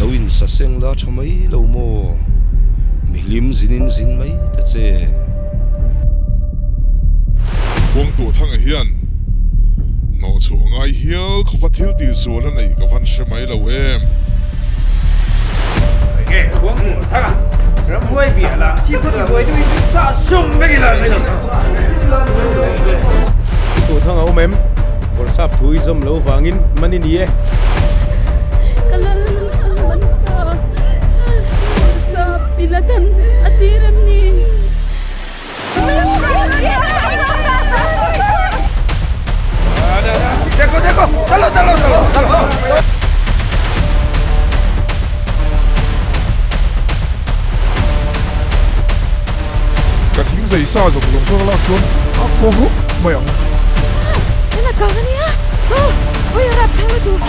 Lo insaseng la tha mai lo maw? Mihlim zinin zin mai ta che. Kawngtuah thanga hian hnawhchhuah ngai hial khawpa thil tih zual a neih ka van hre mai lo em. Enge kawngtuah thanga ramhuai biah lah chi khaw tibuai deuhin i sah sum vek ila mai lo. Kawngtuah thanga awm em? Bawrhsap thu i zawm lo vangin man i ni e. Ka lal a man ta. Bawrhsap Pilatan a tir em ni? Ka thing zei sa zawk zawng zawk lak chuan a khaw hawk mai ang. Ena kang ania, saw hawi a rap thang lutuk.